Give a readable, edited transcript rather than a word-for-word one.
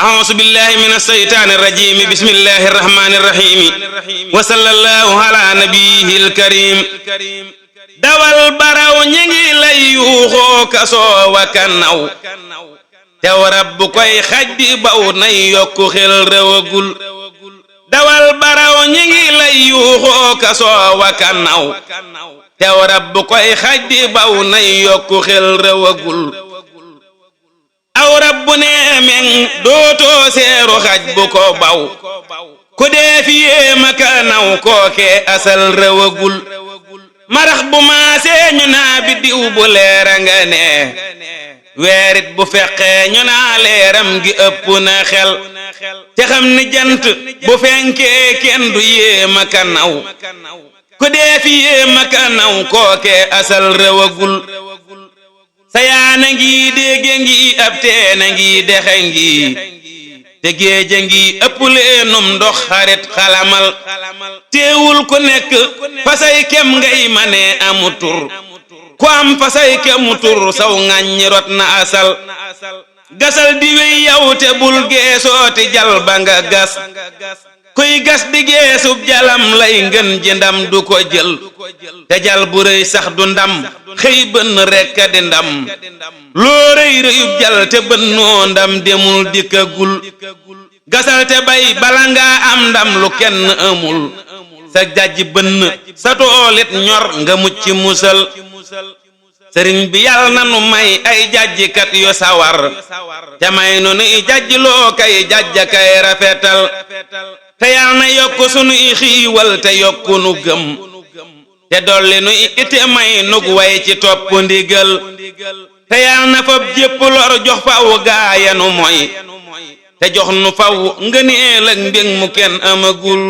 أعوذ بالله من الشيطان الرجيم بسم الله الرحمن الرحيم وصلى الله على نبيه الكريم dawal baraw ñi ngi lay yuuxoo kasoo wa kanaw tew rab bu koy xaj di baw nay yokku xel rewagul dawal baraw ñi ngi lay yuuxoo kasoo wa kanaw tew rab bu koy xaj di baw nay yokku xel rewagul aw rabbu nee meŋ dootoo seeru xaj bu ko baw ku dee fi yéema ka naw kookee asal rewagul marax bu maasee ñu naa biddiw bu leera nga nee weerit bu feqee ñu naa leeram gi ëpp na xel te xam ni jant bu fenkee kenn du yéema ka naw ku dee fi yéema ka naw kookee asal rewagul sayaana ngi dégge ngi ab teena ngi dexe ngi te géeja ngi ëpp leenum ndox xarit xalamal teewul ku nekk fasay kem ngay mane amu tur ku am fasay kemu tur saw ŋàññi rot na asal gasal di wey yow te bul geesooti jal ba nga gas kuy gas di geesub jalam lay ngën ji ndam du ko jël te jal bu rëy sax du ndam xëy bënn rekk di ndam loo rëy rëyub jal te bënnoo ndam demul dikkagul gasal te bay bala ngaa am ndam lu kenn amul sa jajj bënn sa toolit ñor nga mucc musal sëriñ bi yàlla na nu may ay jajjikat yu sawar te may nu nuy jajj loo kay jajja kay rafetal te yàlla na yokk sunuy xiiwal te yokku nu gëm te dolli nu ite may nug way ci topp ndigal te yàlla na fab jépp lor jox faw gaayanu moy te jox nu faw ngëneel ak mbég mu kenn amagul